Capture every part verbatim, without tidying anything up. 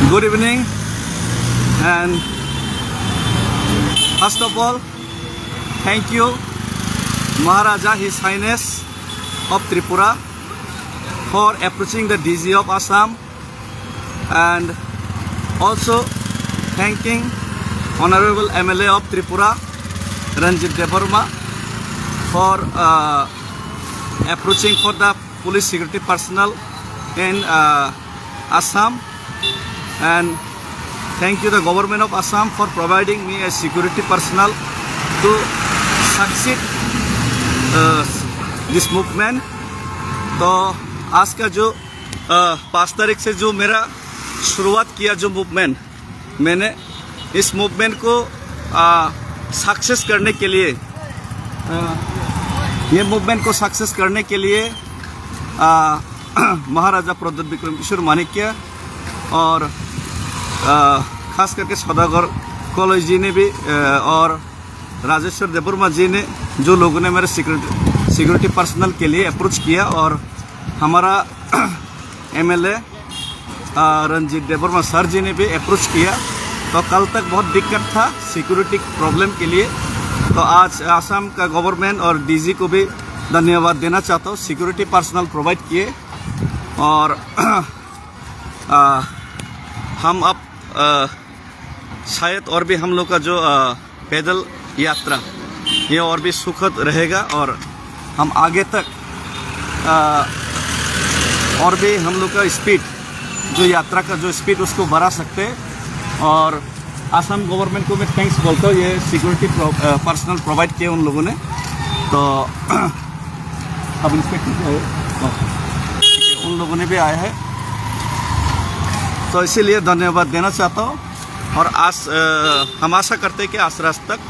Good evening, and first of all, thank you, Maharaja, His Highness of Tripura, for approaching the D G of Assam, and also thanking Honorable M L A of Tripura, Ranjit Debbarma, for uh, approaching for the police security personnel in uh, Assam, and thank you the government of Assam for providing me a security personnel to succeed uh, this movement. तो आज का जो पाँच तारीख से जो मेरा शुरुआत किया जो मूवमेंट, मैंने इस मूवमेंट को सक्सेस करने के लिए, ये मूवमेंट को सक्सेस करने के लिए महाराजा प्रद्युत विक्रम किशोर माणिक्य और खास करके सौदागर कॉलेज जी ने भी और राजेश्वर देबवर्मा जी ने, जो लोगों ने मेरे सिक्योरिटी सिक्योरिटी पर्सनल के लिए अप्रोच किया और हमारा एमएलए रंजीत देबवर्मा सर जी ने भी अप्रोच किया। तो कल तक बहुत दिक्कत था सिक्योरिटी प्रॉब्लम के लिए। तो आज आसाम का गवर्नमेंट और डीजी को भी धन्यवाद देना चाहता हूँ, सिक्योरिटी पर्सनल प्रोवाइड किए। और आ, हम अब आ, शायद और भी हम लोग का जो आ, पैदल यात्रा, ये और भी सुखद रहेगा और हम आगे तक आ, और भी हम लोग का स्पीड, जो यात्रा का जो स्पीड, उसको बढ़ा सकते हैं। और आसाम गवर्नमेंट को मैं थैंक्स बोलता हूँ, ये सिक्योरिटी पर्सनल प्रोवाइड किए उन लोगों ने। तो अब इंस्पेक्टर भी आए, उन लोगों ने भी आया है, तो इसीलिए धन्यवाद देना चाहता हूँ। और आज, अ, हम आशा करते हैं कि आज रात तक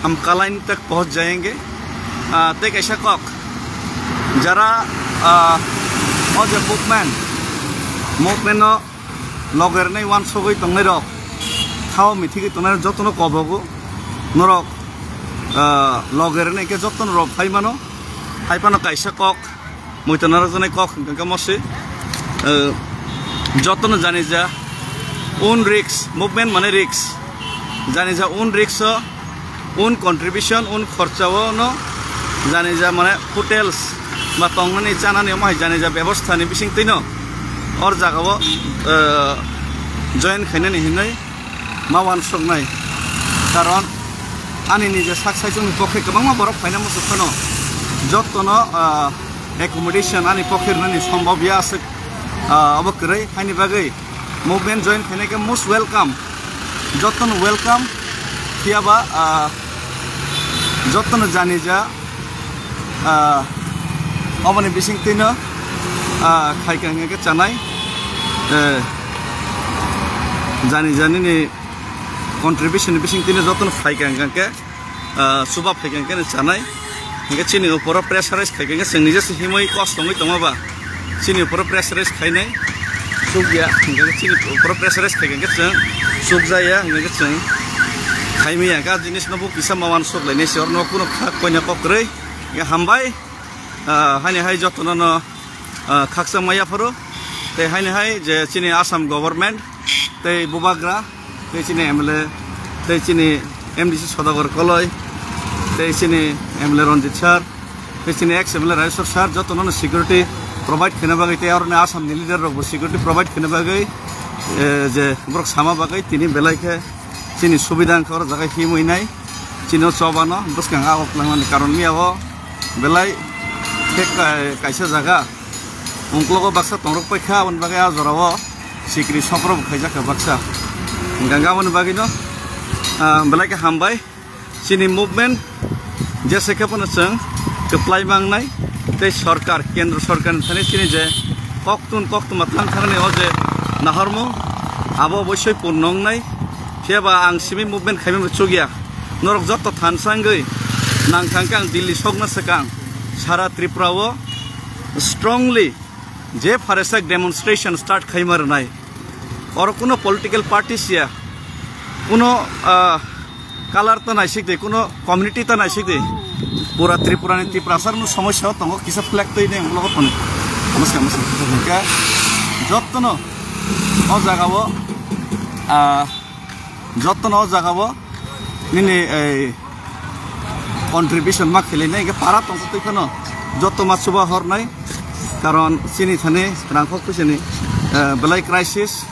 हम कलाइन तक पहुँच जाएंगे। अ, तो एक ऐसा कॉक जरा, अ, और जो movement, movement no loger ne wan sogoi tongnai rok, thao mithigoi tongnai rok jotono kobogo norok, ah, loger ne ke jotono rok phai mano, phai phano kaisa kok, muitu narwkjaknai kok hwnkhe mosi, eh, jotono jani ja own risk, movement mane risk, jani ja own risk o, own contribution, own khorcha o no jani ja mane hotels ba tongnani chanani omo hai jani ja bebostha ni bising twi no or jaga o, eh, join khainani hinwi ma uansuknai, karon ani nije sak saichung ni pokhe kwbangma borok phaina muchuk phano jotono, ah, accommodation ani pokhe rwnani sombhob ya aswk, ah, obo kwrwi, haini bagwi movement join khainai khe most welcome, jotono welcome, phiyaba, ah, jotono jani ja, ah, oboni bising twino, ah, khaika hwnkhe chanai, eh, jani jani ni contribution ni bising tini jotono phaika hwnkha khe, ah, chuba phaika hwnkhe chanai. Hwnkhe chini uporo pressurize khaika hwnkhe chwng nije se himwi kos tongwi tongma ba chini uporo pressurize khainai chukya, hwnkhe chini uporo pressurize khaika hwnkhe chwng chukjaya, hwnkhe chwng khaimaya. Ga jinis no bo kisa ma uansuk lainai se, oro no kuno kha koina kok kwrwi. Hwnkhe hambai, ah, haini hai jotono no ah, khaksa maya phuru, tei haini hai je chini Assam government, tei bubagra, tei chini M L A, tei chini M D C Sodagar Koloi, tei chini M L A Ranjit sir, tei chini ex M L A Rajeshwar sir, jotono no security provide khaina bagwi, tei aroni Assam ni leader rok bo security provide khaina bagwi, eh, je borok sama bagwi tini belai khe chini subida wngkha, oro jaga himwi nai, chini o chobano bwskang agok langmani karon miya o belai khe kai-, kaisa jaga. Ungklogo baksa tongrok paikha, aboni bagwi ah jorao sikri sokrok khaijak kha baksa. Hwnkhe aboni bagwino, ah, belai khe hambai. Chini movement jesa khe phano chwng kwplai mangnai tei sorkar, kendro sorkarni thani chini je koktun koktwma thang thangni o je nahormung abo oboisoi purno wngnai. Phiyaba ang simi movement khaimani chukya. Norok joto thansa wngwi nang thang khe ang Delhi sokna swkang sara Tripura o strongly je pharesak demonstration start khaima rwnai. Oro kuno political party siya, kuno, ah, color ta naisik de, kuno community ta naisik de. Pura Tripura ni Tiprasa no somosya o tongo, kisa flag twi de ulo ko toni. Muska muska hwnkhe jotono o jaga o Ah, jotono o jagao nini ei contribution ma khwlainai, hwnkhe para tongtwi phano joto ma chuba hornai, karon chini thani rangkho phuisani, eh, belai crisis,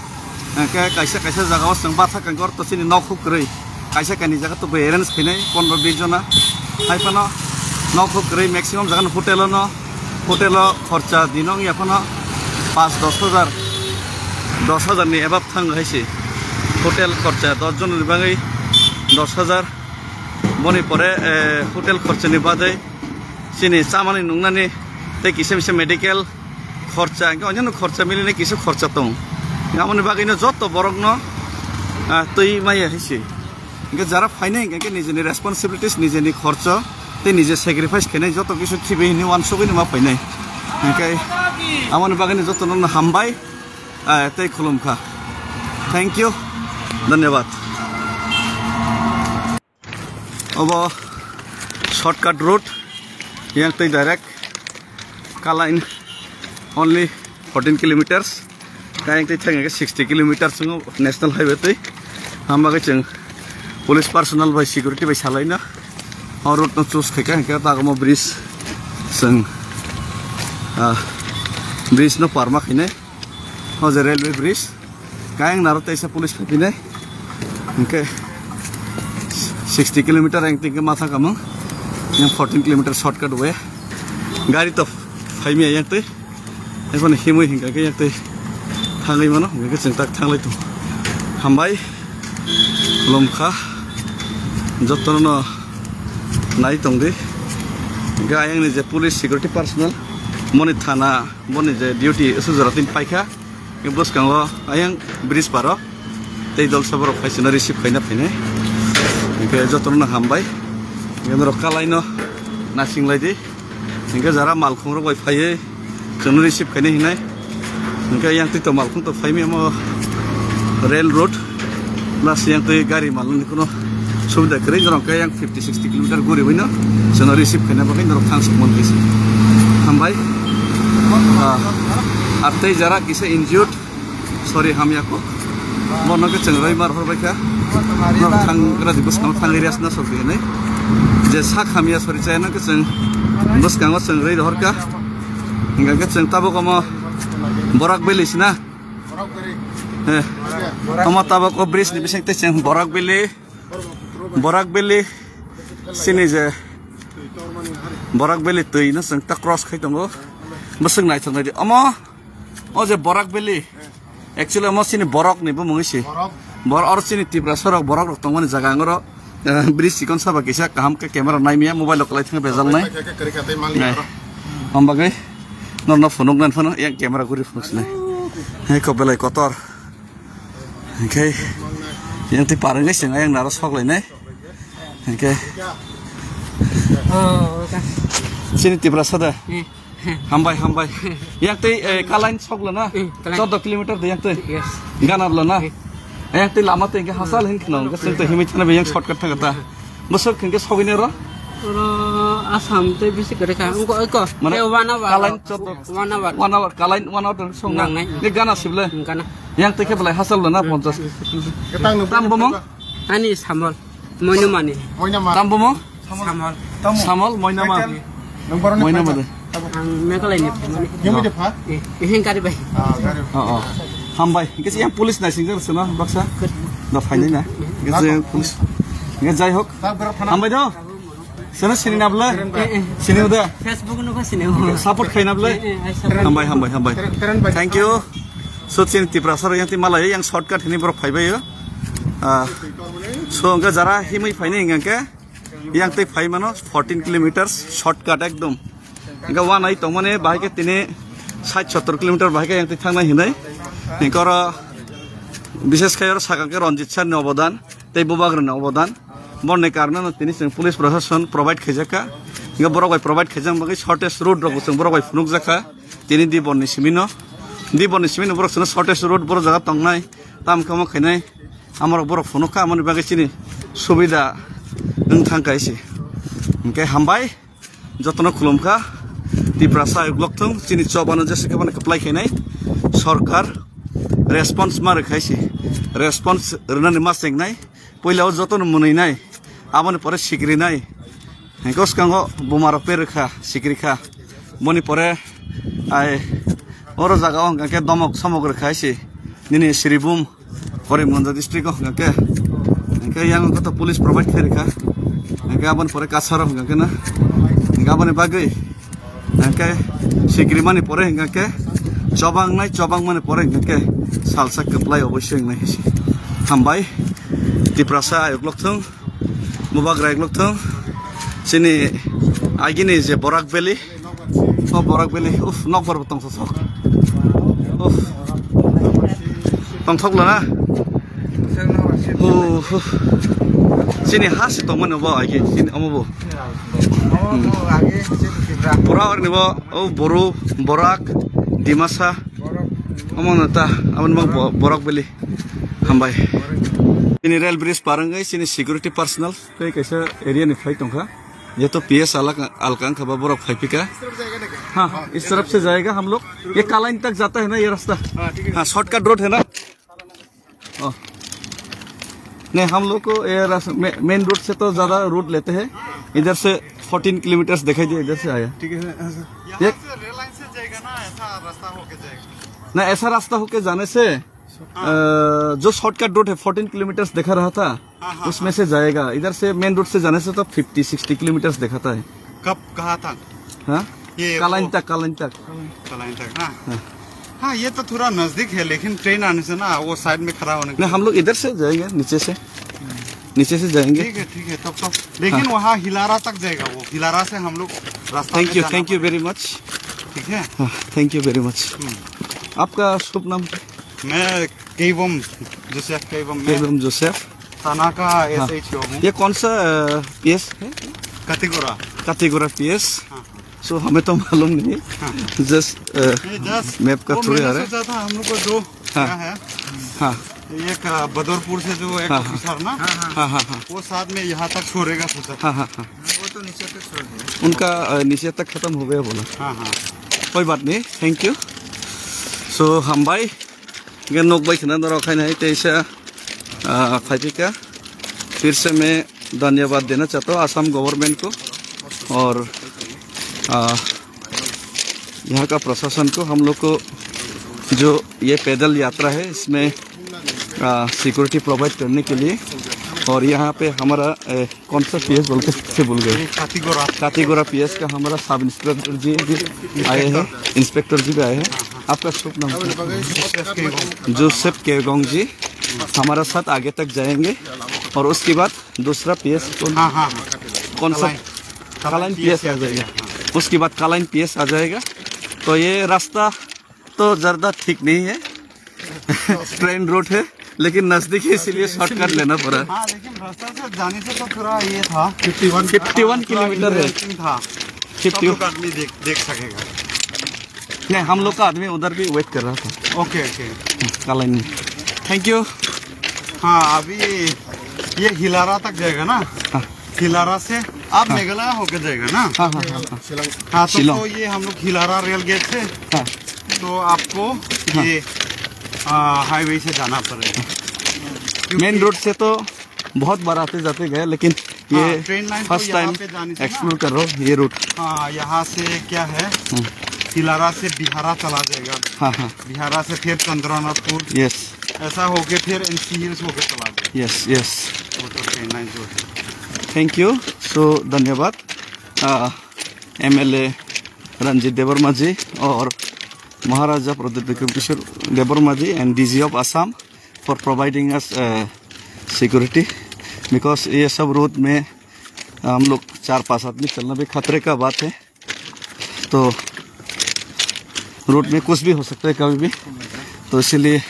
hwnkhe kaisa kaisa jagao chwng bathak hwnkhe ortho chini nok huk kwrwi, kaisa kaini jaga to bai arrange khainai pondro bish jona, hai phano nok huk kwrwi maximum jaga no hotel o no. Hotel o khorcha dino wngya phano paanch dos hajar, dos hajar ni above thango hai se. Hotel khorcha dos jon ni bagwi dos hajar. Boni pore, eh, hotel khorcha ni badai chini chamani nungnani tei kisa misa medical khorcha, hwnkhe onyono khorcha milinai kisa khorcha tong. Aboni bagwi no joto borok no, ah, twi maya hai se. Hwnkhe jara phainai hwnkhe nijeni responsibilities, nijeni khorcho tei nije sacrifice khainai joto kisu khibi hwnwi uansugwi nima phainai. Hwnkhe amoni bagwino jotono no hambai, ah, tei khulumkha. Thank you. Dhanyabad. Obo shortcut route, yang tei direct Kalain only fourteen kilometers. Kayang tei thang sixty kilometers wngkha national highway tei. Hambai chwng police personnel bai security bai salaino. O route no choose khaikha hwnkhe ta omo bridge chwng, ah, bridge no parma khainai. O je railway bridge. Kayang naro teisa police phaipinai. Hwnkhe sixty kilometer yang tingkhe matha kamung. Yang fourteen kilometer shortcut way. Gari to phaimya yang tei. Ekhon himwi hingkha khe yang tei thangwi mano. Hwnkhe chwng tak thanglai tongo. Hambai. Lomkha. Jotono no nai tongdi. Hwnkhe ayang ni je police security personnel. Moni thana, moni je duty sujora tin paikha. Bwskango ayang bridge paro tei dolsa borok phaisano receive khaina phainai. Hwnkhe jotono no hambai. Hwnkhe norok kalaino nasinglai di. Hwnkhe jara malkhung rok bai phaiwi chwngno receive khaina hinai. Hwnkhe yang twi to malkhung to phaimi omo rail road. Plus yang twi gari malni kuno subida kwrwi, norok khe yang fifty sixty kilometer guriwi no chwngno receive khaina bagwi norok thangsok man khe se. Hambai. Ah, ar tei jara kisa injured, sorry, hamya kok. Bono khe chwng rwi mar hor bai kha. Norok thang gra di bwskango thangwi rest na sok di hinwi. Je sak hamya sorry chayano khe chwng bwskango chwng rwi rohor kha. Hingkha khe chwng tabuk omo Borak Valley sina. Eh, omo tabuk o bridge ni bising tei chwng Borak Valley. Borak Valley, sini je Borak Valley twi no chwng ta cross khai tongo. Bwswk naithok naidi. Omo, o je Borak Valley. Actually, omo sini borok ni bumung si. Borok. Bor-, oro sini Tiprasa rok borok rok tongmani jaga ang oro, eh, bridge chikon saba kisa kaham khe camera naimya mobile rok kwlai thang bejal nai. Kwrwi kha tei mangya oro. Hamba gai. Norno phunuk nan phano yang camera guri phunuk sinai. Hai ko belai kotor. Hingkhe yang twi parwngwi chwng ayang naro sok lainai. Hingkhe chini Tiprasa da. Hambai, hambai. Yang twi, eh, kalain sok lana. Chordo kilometer de yang twi. Ganar lana. Yang twi lama twi hingkhe hasal hin khno. Hingkhe chwng twi himwi thana be yang shortcut thang ta. Bwswk hingkhe sogwini oro? Oro Assam tei bisi kwrwi kha. Wngkha, wngkha. Mane, eh, one hour. Kalain chordo. One hour. One hour, kalain one hour tong song na. Nangnai. Ni gana sible. Gana. Yang tei khe belai hasal na ponchas. Tam bomo? Ani Samol. Moinamani. Tam bomo? Samol. Samol, Moinama. Moinama de. Ang Meghalaya ni phaimani. Yang bide pha? Eh, eh, heng gari bai. Ah, gari. Oh, oh. Hambai. Hingkhe yang police naising jar sena baksa. Da phainai na. Hingkhe police. Hingkhe jai hok. Hambai do. Sena sini na bla? Eh, eh. Sini uda. Facebook no sini. Support khaina bla? Eh, eh, I support. Hambai, hambai, hambai. Thank you. So, chini Tiprasa rok yang ti malai yang shortcut hini borok phaibai yo. Ah, so, hingkhe jara himwi phaini hingkhe yang tei phai mano fourteen kilometers shortcut ekdom. Hingkhe wanai tongmani bahai khe tini sait sottor kilometer bahai khe yang tei thangnai hinai. Hingkhe oro bishes khai oro sakang khe Ranjit sir ni obodan tei Bubagra ni obodan. Boni karno no tini chwng police proshashan provide khaijak kha. Hingkhe borok bai provide khaijak bagwi shortest road rok bo chwng borok bai phunukjak kha. Tini di bonni simi no, di bonni simi no borok chwngno shortest road borok jaga tongnai, tam khe omo khainai, amorok borok phunuk kha, amoni bagwi chini subida wng thang kha isi. Hingkhe hambai, jotono khulum kha, Tiprasa ayuk lok thung, chini chobano jesa khe bono kwplai khainai, sorkar, response ma rwkhai se. Response rwnani ma chengnai. Puila o jotono mwnwi nai. Aboni pore sikri nai. Hingke swkango buma rok pe rwkha, sikri kha. Boni pore ai oro jaga o hingke domok somok rwkhai se. Nini Sribhum Karimganj district o hingke, hingke yang koto police provide khe rikha. Hingke aboni pore kasaro hingke na, hingke aboni bagwi hingke sikrimani pore hingke chobang nai, chobang mani pore hingke salsa kwplai oboisoi wngnai hai se. Hambai, Tiprasa ayuk lok thung, Bubagra ayuk lok thung, chini agini je Borak Valley, O Borak Valley, uff, nokbar bo tongthok. Uff. Tongthok lana. Uff. Chini ha se tongmani bo agi, chini omo bo. Hmm. Pura orni bo, o Boru, Borak, Dimasa. Omo no ta, aboni bo Bo-, Borak Valley. Hambai. Chini rail bridge parangwi, chini security personnel, tei kaisa area ni phai tongkha. Ye to P S alak, alka wngkha ba borok phai phika. हाँ, इस तरफ से जाएगा हम लोग। ये कालाइन तक जाता है ना ये रास्ता? हाँ, ठीक है। हाँ, शॉर्टकट रोड है ना? ओ। नहीं, हम लोग को ये रास्ता, मे-, मेन रोड से तो ज़्यादा रूट लेते हैं। इधर से फोर्टीन किलोमीटर्स दिखाई दिया, इधर से आया। ठीक है, हाँ, सर। ये यहाँ से रेल लाइन से जाएगा ना, ऐसा रास्ता होके जाएगा। ना, ऐसा रास्ता होके जाने से अ, जो शॉर्टकट रूट है, फोर्टीन किलोमीटर्स दिखा रहा था, हाँ, हाँ, उसमें हाँ। से जाएगा। इधर से मेन रोड से जाने से तो फिफ्टी सिक्सटी किलोमीटर्स दिखाता है। कब कहा था? हाँ? ये कालाइन वो तक, कालाइन तक। कालाइन तक, हाँ। हाँ। हाँ, ये तो थोड़ा नजदीक है, लेकिन ट्रेन आने से ना, वो साइड में खड़ा होने के नहीं, हम लोग इधर से जाएंगे, नीचे से। नीचे से जाएंगे। ठीक है, ठीक है, तब तो। लेकिन हाँ। वहाँ हिलारा तक जाएगा वो, हिलारा से हम लोग रास्ता में थैंक यू, जाना थैंक यू पड़ेगा। Very much. ठीक है? हाँ, थैंक यू वेरी मच। हम्म। आपका शुभ नाम? मैं केवम जोसेफ, केवम में। केवम जोसेफ। थाना का हाँ। एसएचओ हूँ। ये कौन सा, अ, पीएस है? कातीगोरा। कातीगोरा पीएस। हाँ, हाँ। सो हमें तो मालूम नहीं। हाँ। जस्ट, अ, ये जस्ट मैप का वो थ्रू मैंने आ रहा है। सोचा था हम लोग को दो हाँ। क्या है? हाँ। एक, अ, बदरपुर से जो एक हाँ, हाँ। ऑफिसर ना, हाँ, हाँ, हाँ। वो साथ में यहाँ तक छोड़ेगा सोचा था। हाँ, हाँ, हाँ। वो तो नीचे तक छोड़ दिया। उनका, अ, नीचे तक खत्म हो गया बोला। हाँ, हाँ। कोई बात नहीं, thank you। So, hambai, hingke nok bai khna norok khaina hai teisa, ah, phaipika. फिर से मैं धन्यवाद देना चाहता हूँ आसाम गवर्नमेंट को और, आ, यहाँ का प्रशासन को, हम लोग को जो ये पैदल यात्रा है इसमें, आ, सिक्योरिटी प्रोवाइड करने के लिए। और यहाँ पे हमारा, ए, कौन सा पीएस बोलते थे, भूल गए। ये कातीगोरा। कातीगोरा पीएस का हमारा सब इंस्पेक्टर जी भी आए हैं, इंस्पेक्टर जी भी आए हैं। आपका शुभ नाम क्या? जोसेफ केगोंग। जोसेफ केगोंग जी हमारा साथ आगे तक जाएंगे और उसके बाद दूसरा पीएस कौन, हाँ, हाँ, हाँ। कौन सा? कालाइन। कालाइन पीएस आ जाएगा। हाँ। उसके बाद कालाइन पीएस आ जाएगा। तो ये रास्ता तो ज़्यादा ठीक नहीं है, ट्रेन रूट है, लेकिन नजदीक है, इसीलिए शॉर्टकट लेना पड़ा। हाँ, लेकिन रास्ता से जाने से तो थोड़ा ये था। Fifty one. Fifty one kilometre है। इंटरेस्टिंग था। Fifty one. सब लोग आदमी देख, देख सकेगा। नहीं, हम लोग का आदमी उधर भी वेट कर रहा था। Okay, okay. कालाइन। Thank you. हाँ, अभी ये हिलारा तक जाएगा ना? हाँ। हिलारा से आप हाँ। मेघालय होके जाएगा ना? हाँ, हाँ, हाँ, हाँ। हाँ, तो, शिलोंग। तो ये हम लोग हिलारा रेल गेट से, हाँ। तो आपको हाँ। ये, आ, हाईवे से जाना पड़ेगा। क्योंकि मेन रोड से तो बहुत बार आते जाते गए, लेकिन हाँ, ये ट्रेन लाइन तो फर्स्ट यहाँ टाइम पे जाने से ना। एक्सप्लोर कर रहा हूँ ये रूट। हाँ, यहाँ से क्या है, हम्म। हिलारा से बिहारा चला जाएगा। हाँ, हाँ। बिहारा से फिर चंद्रनाथपुर। यस। ऐसा होके फिर एनसी हिल्स होके चला जाएगा। Yes, yes. वो तो ट्रेन लाइन जो है। Thank you. सो, धन्यवाद। आ, एमएलए रंजीत देवर्मा जी और महाराजा प्रद्युत विक्रम किशोर देवर्मा जी and D G of Assam for providing us, uh, security, because ये सब रोड में हम लोग चार पांच आदमी चलना भी खतरे का बात है। तो रोड में कुछ भी हो सकता है कभी भी, तो इसीलिए,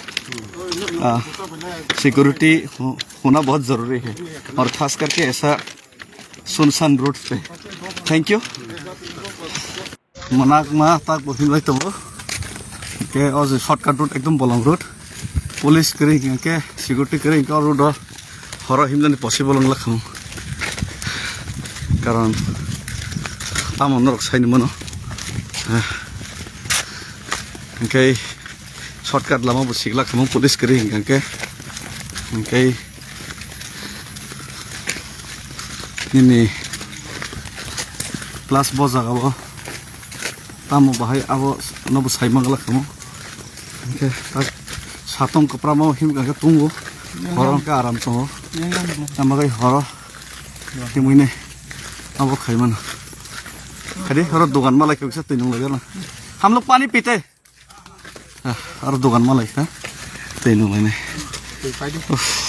आ, सिक्योरिटी हो-, होना बहुत ज़रूरी है, और ख़ास करके ऐसा सुनसान रोड पे। Thank you. Mwnakma tak bo himlai tongo. Hingke o je shortcut road ekdom bolong road. Police kwrwi hingke security kwrwi hingke o road o horo himnani possible wngla khamu. Karon tamo norok saini mano. Hingke Shortcut lama bo sigla khamung police kwrwi hinkha khe. Hinkhe nini plus bo jaga o tamo bahai abo nobo sai mangla khamu. Hinkhe tak satong kwpramo himkha khe tungo. Horo hinkhe aram tongo. Tamo kai horo himwini abo khai mano. Khadi horo dogan malai khe kisa twi nung lai gana. Hum log pani pite. Ah, aro dogan malai kha. Tei nung lai nai. Uff.